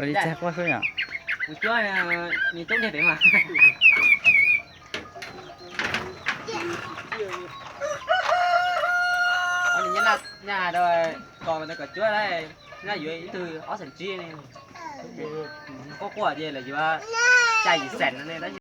Li txaig quaj xwb yom. Tus cuab, nws coob tiag pem mas. Nws nyab, nyab hais rau kom, kom cuab lawm, nyab yuav ib tug ob xees tsib ne. Quaj quaj ces lawv yuav xya yim xees no ne.